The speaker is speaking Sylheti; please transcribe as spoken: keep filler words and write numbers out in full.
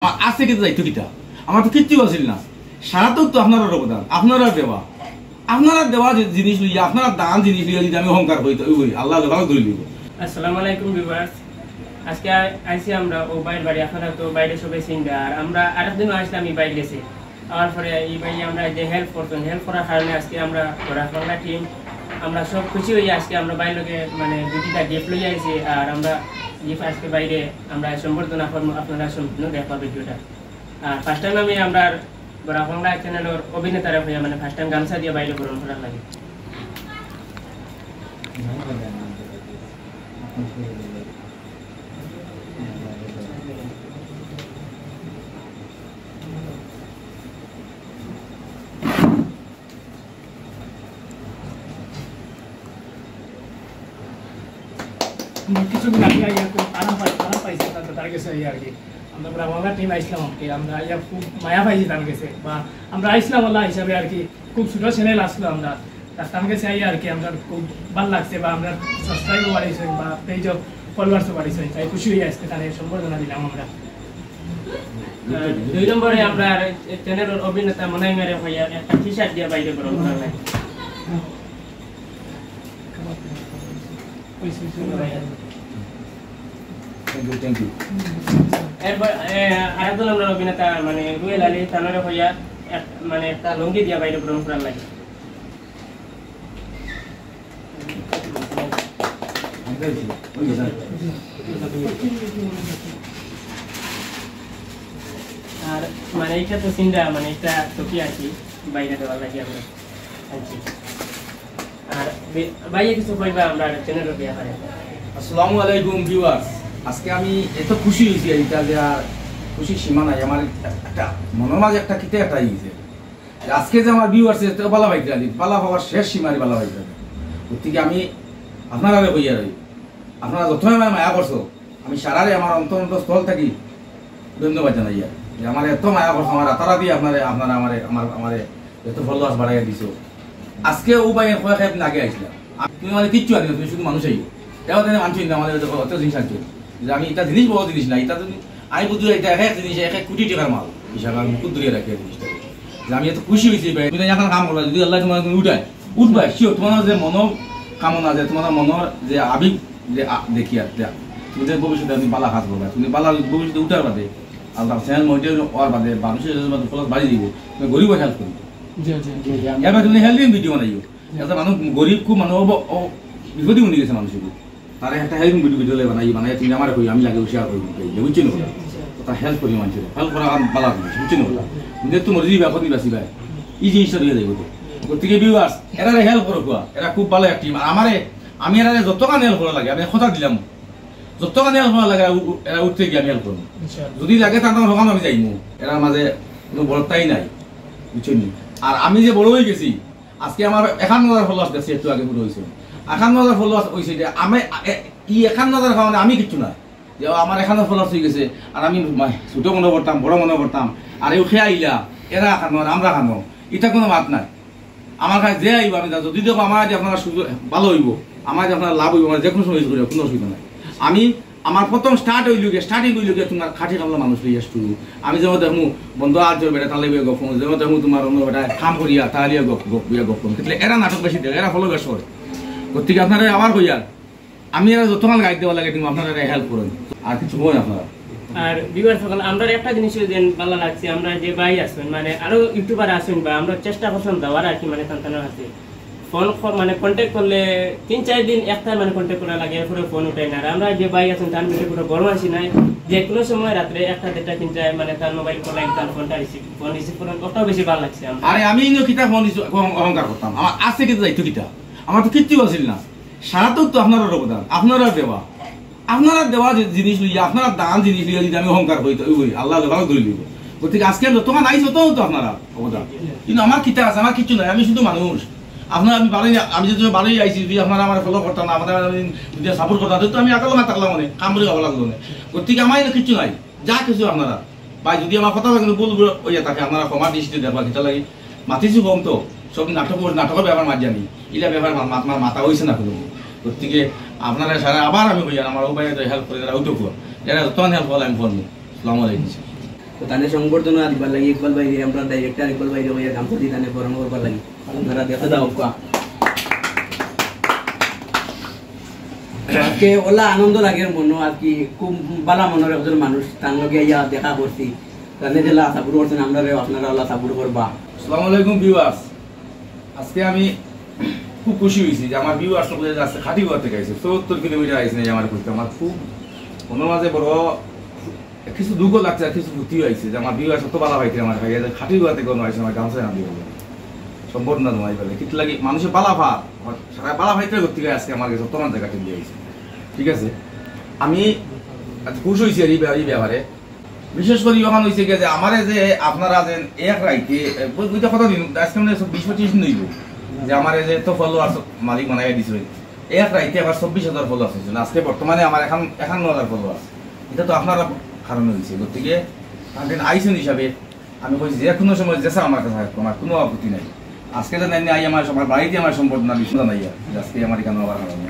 আমার আছে কিতা যাইতো কিতা? আমার তো কিচ্ছু আছিল না। সারাতেও তো আপনারার অবদান, আপনারার দেওয়া, আপনারার দেওয়া যে জিনিস লইয়া, আপনারার দান জিনিস লইয়া যদি আমি অহংকার করি, তো ওই আল্লাহ ভালো ধরে দিব। আসসালামু আলাইকুম ভিউয়ার্স, আজকে আ-, আইছি আমরা ও ভাইর বাড়ি। আপনারা তো বাইরে সবাই চিনবা, আর আমরা আরেকদিনও আসলাম এই বাইর গেছে। আওয়ার পরে এই ভাই আমরা যে হেল্প করছেন, হেল্প করার কারণে আজকে আমরা ঘোড়া পাগলা টিম, আমরা সব খুশি হই। আজকে আমরা বাইর লগে মানে দুইটা গিফট লই আইছি, আর আমরা গিফট আজকে বাইরে আমরা সম্বর্ধনা করবো, আপনারা সম্পূর্ণ দেখবা ভিডিওটা। আর ফার্স্ট টাইম আমি আমরা ঘোড়া পাগলা চ্যানেলর অভিনেতারা হইয়া মানে ফার্স্ট টাইম গামছা দিয়ে বাইরে বরণ করার লাগে। আমরা কিছুদিন আগে আইয়া খুব আরাম পাই, আরাম পাইছি তার, তার গেছে আইয়া আর কি। আমরা বাংলা টিম আইছিলাম আর কি, আমরা আইয়া খুব মায়া পাইছি তার গেছে, বা আমরা আইছিলাম আল্লাহ হিসাবে আর কি, খুব ছোট চ্যানেল আসলো আমরা, তার, তার গেছে আইয়া আর কি আমরা খুব ভালো লাগছে, বা আমরা সাবস্ক্রাইবও বাড়াইছে বা পেজও ফলোয়ার্সও বাড়াইছে, তাই খুশি হয়ে আজকে তার সম্বর্ধনা দিলাম আমরা। আর দুই নম্বরে আমরা আর চ্যানেলর অভিনেতা মনাই মেরে ভাইয়া একটা টি শার্ট দিয়ে বাইরে বরণ করা লাগে। Thank you, thank you। এরপর, এ, আরেকজন আমরা অভিনেতা মানে রুয়েল আলী তানরে ভাইয়া এক, মানে একটা লুঙ্গি দিয়া বাইরে বরণ করার লাগে। আর মানে এটা তো চিন্তা মানে একটা টুপি আর কি বাইরে দেওয়ার লাগে আমরা আনছি। আর বে-, ভাইয়া কিছু কইবা আমরা চ্যানেলর ব্যাপারে? আসসালামু আলাইকুম ভিউয়ার্স, আজকে আমি এত খুশি হয়েছি এইটা যে আর খুশির সীমা নাই। আমার একটা মনের মাঝে একটা কিতা একটা হয়েছে যে আজকে যে আমার ভিউয়ার্স এত ভালা পাইতে আলি, ভালা পাওয়ার শেষ সীমারি ভালা পাইতে আলি। গতিকে আমি আপনারারে কইয়া রই, আপনারা যত আমার মায়া করছো, আমি সারারে আমার অন্তর অন্তর স্থল থাকি ধন্যবাদ জানাইয়া যে আমার এত মায়া করছো, আমার রাতারাতি আপনারে, আপনারা আমারে, আমার, আমারে এত ফলোয়ার্স বাড়াইয়া দিছো। আজকে ও ভাই কয়েক একদিন আগে আইছিলাম, আমি, তুমি মানে কিচ্ছু আনিও, তুমি শুধু মানুষ আইও। এবার তাহলে মানছি না, আমাদের অত, অত জিনিস আনছো যে আমি এটা জিনিস বড় জিনিস না, এটা তুমি, আমি বুঝি এটা এক এক জিনিস এক এক কোটি টাকার মাল হিসাবে আমি মুকুট ধরিয়া রাখি এই জিনিসটা। যে আমি এত খুশি হয়েছি ভাই, তুমি এখন কাম করবা, যদি আল্লাহ তোমার তুমি উঠায়, উঠবা, শিওর তোমার যে মনো কামনা আছে, তোমার মনের যে আবেগ যে আ-, দেখি আর দেখ, তুমি যে ভবিষ্যতে আমি বালা কাজ করবা, তুমি বালা ভবিষ্যতে উঠার বাদে আল্লাহ চ্যানেল মনিটাইজ হওয়ার বাদে মানুষের জন্য ফলোয়ার্স বাড়িয়ে দিব, তুমি গরিব হেল্প করবে। জি, জি, জি। এবার তুমি হেল্পিং ভিডিও বানাইও, একটা মানুষ গরিব খুব মানে অব-, অ-, বিপদে উঠে গেছে মানুষ খুব, তারা একটা হেল্পিং ভিডিও ভিডিও বানাই বানাই তুমি আমার কই আমি লাগে শেয়ার করি, বুঝছো না? ওটা হেল্প করি মানুষের, হেল্প করা আমার ভালো লাগে, বুঝছো না? ওটা কিন্তু একটু মরে যাবে, এখন বাঁচি ভাই, এই জিনিসটা দিয়ে দেবো। গতিকে ভিউয়ার্স, এরা হেল্প করো কোয়া, এরা খুব ভালো এক টিম। আর আমারে, আমি এরা যতক্ষণ হেল্প করা লাগে, আমি কথা দিলাম, যতক্ষণ হেল্প করা লাগে, এরা উ-, এরা উঠতে গিয়ে আমি হেল্প করবো। যদি লাগে তার তখন আমি যাইমু, এরা মাঝে কোনো বড়তাই নাই, বুঝছো নি? আর আমি যে বড় হয়ে গেছি, আজকে আমার একান্ন হাজার ফলোয়ার্স দেখছি, একটু আগে পুরো হয়েছে। একান্ন হাজার ফলোয়ার্স হয়েছে যে আমি, এ, ই একান্ন হাজার কারণে আমি কিচ্ছু না। যে আমার একান্ন ফলোয়ার্স হয়ে গেছে, আর আমি মা-, ছোট মনে করতাম, বড় মনে করতাম, আর এই খেয়ে আইলা, এরা খানো আর আমরা খানো, এটা কোনো মাত নাই। আমার কাছে যে আইব আমি তা যদি দেখো আমার যে আপনারা সুযোগ ভালো হইব, আমার যে আপনারা লাভ হইব, আমার যে কোনো সময় ইউজ করি, কোনো অসুবিধা নাই। আমি আমার প্রথম স্টার্ট হইল গিয়ে, স্টার্টিং হইল গিয়ে তোমার খাটি কামলা মানুষ লইয়া শুরু। আমি যেমন দেখমু বন্ধ আজ বেটা তাহলে গিয়ে গপ, যেমন দেখমু তোমার অন্য বেটা কাম করিয়া তাহলে গপ, গপ, ইয়া গপ, কিন্তু এরা নাটক বেশি দেখে, এরা ফলো বেশ করে। গতিকে আপনারা আবার কইয়ার, আমি এরা যতক্ষণ গাইড দেওয়া লাগে, কিন্তু আপনারা এরা হেল্প করেন, আর কিছু কই আপনারা। আর ভিউয়ার্স সকল, আমরা একটা জিনিস যেন ভালো লাগছে, আমরা যে ভাই আছেন, মানে আরো ইউটিউবার আছেন, বা আমরা চেষ্টা করছেন যাওয়ার আর কি, মানে তান তানর কাছে ফোন ক-, মানে কন্ট্যাক্ট করলে তিন চার দিন একটা মানে কন্ট্যাক্ট করা লাগে, এরপরে ফোন উঠায় না। আর আমরা যে ভাই আছেন, তার ভিতরে কোনো বড় মানসি নাই, যে কোনো সময় রাত্রে একটা দেড়টা তিনটায় মানে তার মোবাইল কল লাগে, তার ফোনটা রিসিভ, ফোন রিসিভ করেন, ওটাও বেশি ভালো লাগছে আমার। আরে আমি ইনো কিতা ফোন রিসিভ, অহং-, অহংকার করতাম, আমার আছে কিতা যাইতো কিতা, আমার তো কিচ্ছু আছিল না। সারাতেও তো আপনারার অবদান, আপনারার দেওয়া, আপনারার দেওয়া যে জিনিস লইয়া, আপনারার দান জিনিস লইয়া যদি আমি অহংকার করি, তো ওই আল্লাহ ভালো ধরে দিব। গতিকে আজকে যতক্ষণ আইস, ততও তো আপনারা অবদান। কিন্তু আমার কিতা আছে, আমার কিচ্ছু নাই, আমি শুধু মানুষ। আপনারা আমি বাড়ি, আমি যদি বাড়ি আইছি, যদি আপনারা আমার ফলো করতাম না, আপনারা আমি যদি সাপোর্ট করতাম, তো আমি একালো না থাকলাম, মানে কামড়ে খাওয়া লাগলো না। গতিকে আমার এটা কিচ্ছু নাই, যা কিছু আপনারা ভাই, যদি আমার কথা কিন্তু ভুল ভুল হইয়া থাকে, আপনারা ক্ষমা দৃষ্টিতে দেখবা, কিতা লাগি মাতিছি কম তো, সব নাটক, নাটকের ব্যাপার মাত জানি, ইলা ব্যাপার মা-, মাত-, মা-, মাথা হইছে না কোনো। গতিকে আপনারা সারা আবার আমি কইয়ার, আমার ও ভাই তো হেল্প করে, তারা উঠুক, যারা যতক্ষণ হেল্প করলে আমি করবো। আসসালামু আলাইকুম। তো তানে সংবর্ধনা দিবার লাগি ইকবাল ভাইরে, আমরা ডাইরেক্টর ইকবাল ভাইরে কইয়া গামছা দি তানে বরণ করবার লাগি। আপনারা দেখা দাও কা। আজকে ওলা আনন্দ লাগের মনো আর কি, খুব বালা মনর একজন মানুষ, তান লগে আইয়া দেখা করছি। তানে যেলা সাপোর্ট করছেন, আমরারে আপনারা ওলা সাপোর্ট করবা। আসসালামু আলাইকুম ভিউয়ার্স, আজকে আমি খুব খুশি হইছি যে আমার ভিউয়ার্স সকলে যে আজকে খাটিগুয়া থাকি আইছে, চুয়াত্তর কিলোমিটার আইছে নাই আমার করতে। আমার খুব মনর মাঝে বড় কিছু দুঃখ লাগছে আর কিছু ফুর্তিও আইছে যে আমার ভিউয়ার্স অত বালা পাইতে আমার খাইয়া যে খাটিগুয়া থাকি কোনো আইছে আমার গামছা না দিয়ে বলে। সম্ভব না তোমার বলে, কিন্তু লাগি মানুষে বালা পা, সারা বালা পাইতে করতে গিয়ে আজকে আমার কাছে অত জায়গা টিকে আইছে। ঠিক আছে, আমি আজ খুশ হইছি আর এই ব্যাপারে। বিশেষ করি ওখান হইছে গিয়া যে আমারে যে আপনারা যে এক রাইতে, এ, বই-, বইতে কত দিন, আজকে মানে সব বিশ পঁচিশ দিন হইব, যে আমারে যে এত ফলোয়ার্স মালিক বানাইয়া দিছে, এক রাইতে আমার চব্বিশ হাজার ফলোয়ার্স হইছে। আজকে বর্তমানে আমার এখান একান্ন হাজার ফলোয়ার্স। এটা তো আপনারা কারণে হইছে। গতিকে আইসন হিসাবে আমি কইছি যে কোনো সময় যেসা আমার কাছে থাকবো, আমার কোনো আপত্তি নাই। আজকে যে নাই আই আমার সবার বাড়িতে আমার সম্বর্ধনা বিষয় জানাইয়া যে আজকে আমার এখানে আমার কারণে